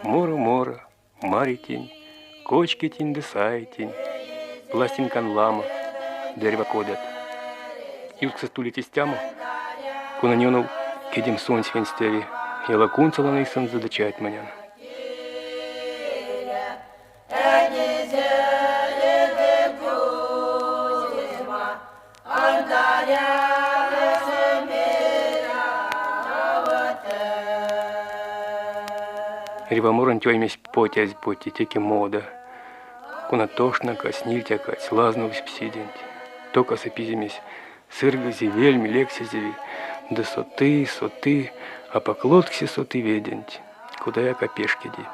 Моро, моро, маритинь, кочкитинь ды сайтинь, пластинкан ламо, дерьва кодат. Ютксост улить истямо, конань ёнов кедем сонсь венстяви, яла кунсолан эйсэнзэ ды чатьмонян. Эрьва моронть оймесь потязь поти, теке мода, кона тошнакадсь, нильтякадсь, лазновсь псиденть. Токасы пиземесь, сыргози, вельми, лексезеви, ды соты, соты, апак лотксе соты веденть, кодаяк а пешкеди.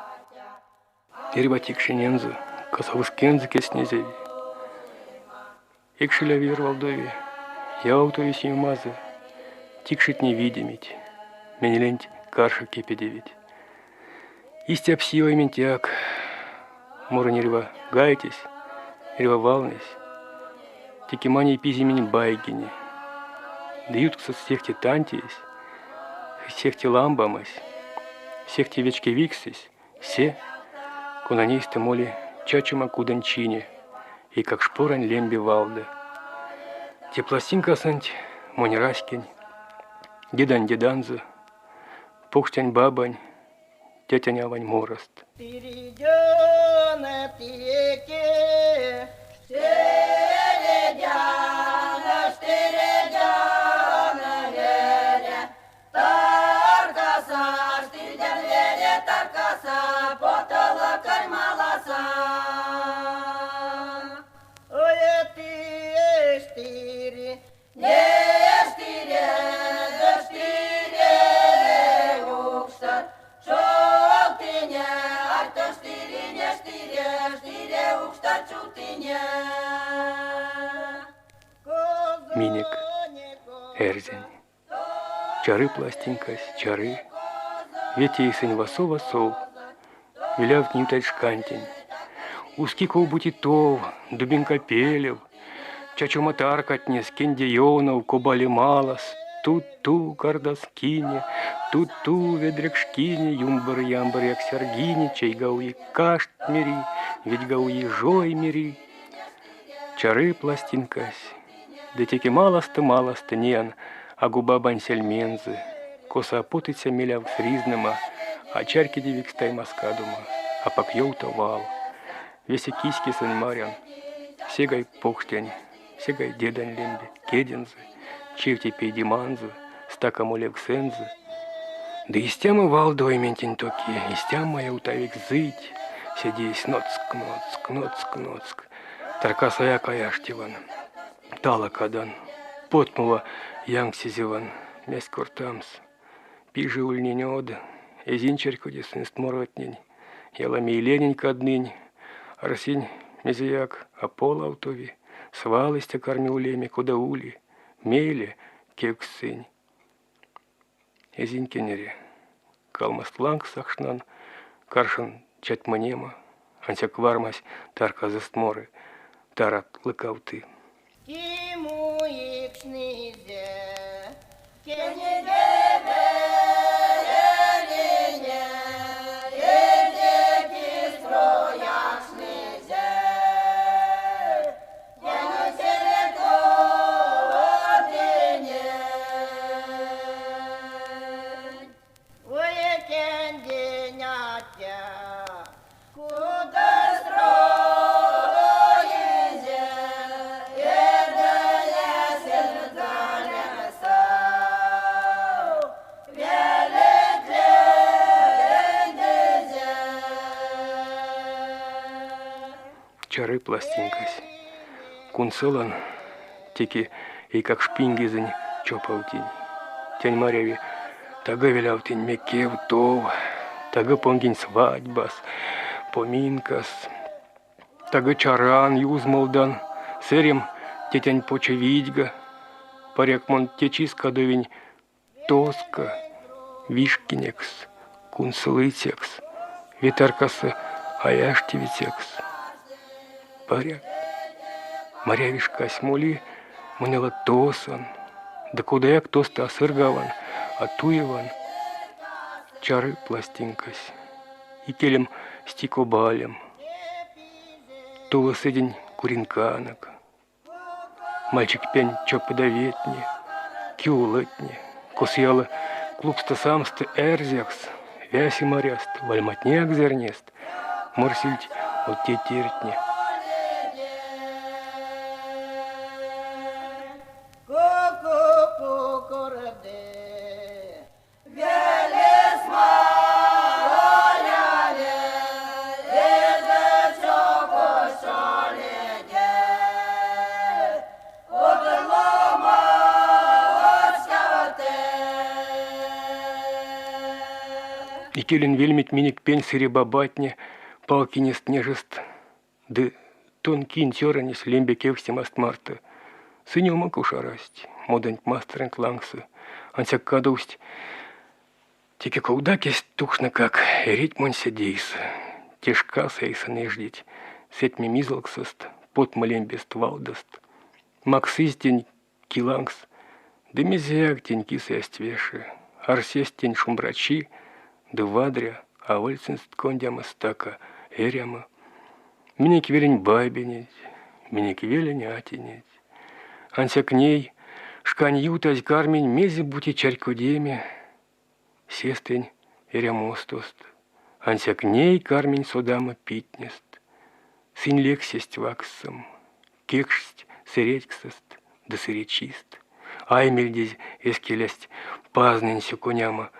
Эрьва тикшинензэ, касовкскензэ кецнезеви. Экшеляви эрьвалдови, явавтови симемазо, тикшетне видемить, менеленть каршо кепедевить. Истя пси ойментькак моронь эрьва гайтесь, эрьва валнэсь, теке маней пиземень байгине. Ды ютксост сехте тантеесь, сехте ламбамось, сехте вечкевиксэсь Се, конань эйстэ моли чачома кудонь чине, эйкакшпорань лембе валдо. Те пластинкасонть монь раськень, дедань деданзо, покштянь бабань, тетянь-авань морост. Минек эрзянь. Чары пластинкась, чары. Вети эйсэнь васов-васов, велявтни ютазь шкантень. Уски ков-бути тов, Дубинка пелев, чачома таркатнес, Кенде ёнов, Кобале малас, Тут-ту кардаскине, тут-ту ведрекшкине, юмбар-ямбар яксяргине, чейга уи кашт мери, ведьга уи жой мери. Чары пластинкась, ды теке маласто-маласто неян а губабань сельмензэ, косо а путыця мелявкс ризнэма, а чарькодевикс таймазкадома, апак ёвта вал. Весе киськесэнь марян, сегай покштянь, сегай дедань лембе, кедензэ, чевте пейдеманзо, стака молевксэнзэ. Ды истямо валдо ойментень токи, истямо ёвтавикс зыйть, седеесь ноцк-ноцк, ноцк-ноцк. Таркасояк а аштеван, талакадан, потмова янксезеван, мезть кортамс. Пиже ульнинь од, эзинь чарькоде сынст моротнень. Яла мейленень каднынь, арсинь мезеяк, а полавтови, свал истя карми улеме, кода ули. Мейле кевкстьсынь. Эзинь кенере. Калмост лангс сакшнан, каршон чатьмонема, ансяк вармась тарказост моры, тарад лыкавты. Чары пластинкась. Кунсолан, теке эйкакш пингезэнь чопавтинь. Тень маряви, таго велявтынь мекев тов, таго понгинь свадьбас, поминкас, таго чаран, юзмолдан, сэрем тетянь почо видьга. Паряк мон течис кадовинь тоско, вишкинекс, кунсолыцякс, ве таркасо аяштевицякс. Паряк, маряви шкась моли, монела тосон, ды кодаяк тосто а сыргаван, а туеван. Чары пластинкась. Икелем стикобалем. Туло седень куринканок. Мальчик пень чопода ветне, киулотне, косо яла клубсто самсто эрзякс, вясе маряст, вальматнеяк зэрнест, морсильть од тейтертне. Икелень вельмить минек пень сыре бабатне, палкинест нежест ды тон кинь цёрынесь лембе кевкстемаст марто. Сынь умок уш арасть моданть-масторонть лангсо, ансяк кадовсть теке колдак эзть тукшнокак, эрить монь седейсэ. Те шкас эйсэ неждить сэтьме мизолксост, потмо лембест валдост. Максызь тень ки лангс, ды мезеяк тень кис эзть веше. Арсесть тень шумбрачи ды вадря, аволь сынст кондямо стака эрямо. Минек велень бабинеть, минек велень атинеть. Ансяк ней, шкань ютазь, карминь мезе-бути чарькодеме сестэнь эрямостост. Ансяк ней карминь содамо питнест. Сынь лексесть вакссом, кекшсть сэредьксэст ды сыречист. Аймельдезь эскелясть пазнэнь сюконямо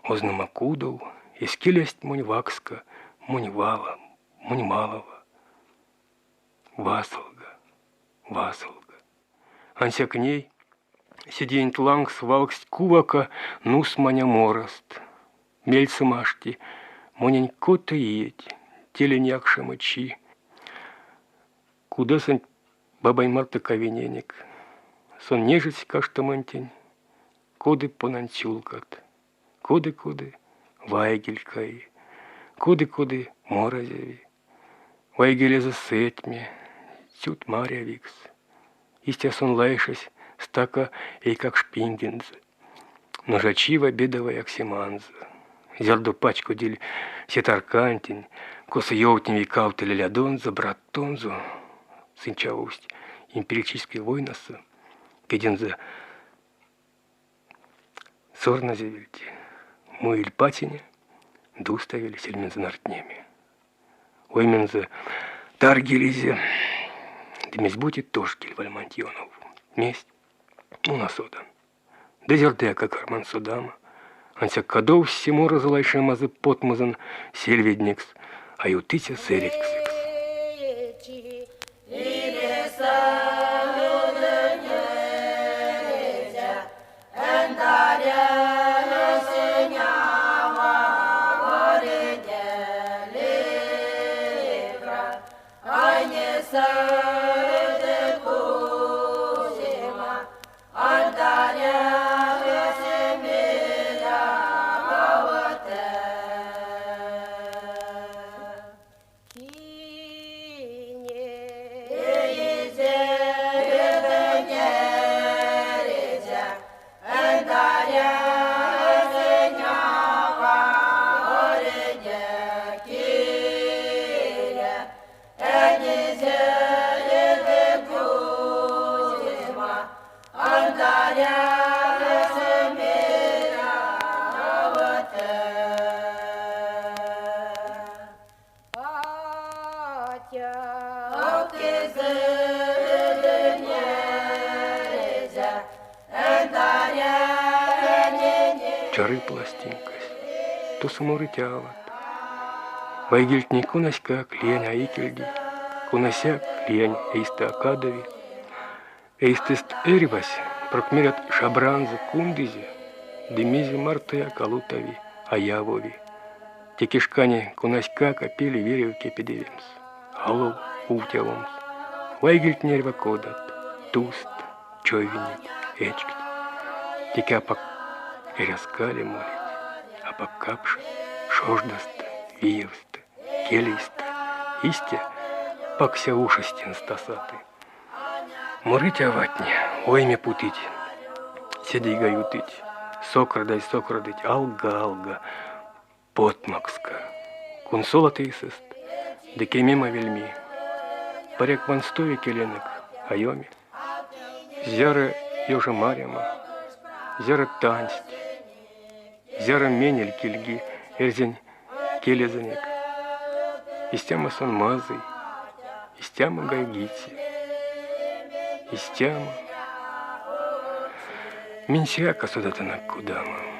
ознома кудов, эскелясть монь вакска, монь вала, монь малава. Васолга, васолга. Ансяк ней седеенть лангс валгсть кувака нусманя морост. Мельцем ашти, монень кото иеть, телень якшамо чи. Кудосонть бабай марто кавиненек. Сон нежедсь каштомонтень, коды понань цюлкат. Коды-коды вайгель каи, коды-коды моразеви. Вайгелезэ сэтьме, цют марявикс. Истя сон лайшесь стака эйкакш пингензэ, нужачив обедава яксеманзо. Зярдо пачкодиль се таркантень, косо ёвтневи кавто лелядонзо, браттонзо, сынь чавовсть империалистической войнасо, кедензэ сорнозевельть, муиль патине ды уставиль сельмензэ нардтнеме. Оймензэ таргилизе, ды мезть-бути тошкиль вальманть ёнов. Мезть? Ну, а содан. Ды зярдояк а карман содамо. Ансяк кадовсь се морозо лайшемазо потмозон сельведнекс, а ютыця сэредьксэкс. Чары пластинкась, тосо морыть ават. Вайгельтне конаськак лиянь а икельди. Конасяк лиянь эйстэ а кадови. Эйстэст эрьвась, прок мерят, шабранзо кундызе, ды мезе мартояк а лутави, а явови. Теке шкане конаськак а пели верев кепедевемс, алов увтявомс. Вайгельтне эрьва кодат, туст, човинеть, эчкть. Теке апак эрязкале молить, апак капша, шождасто, виевстэ, келейстэ, истя пакся ушось тенст а саты. Морыть аватне, ойме путыть, седейга ютыть, сокордазь сокордыть алга-алга, потмакска. Кунсолот эйсэст, ды кемема вельми. Паряк ванстови келенек, а ёми. Зяро ёжомарямо, зяро тансть, зяро менель кельги эрзянь келезэнек. Истямо сон мазый, истямо гайгиця, истямо. Минсяк а содатанок кодамо.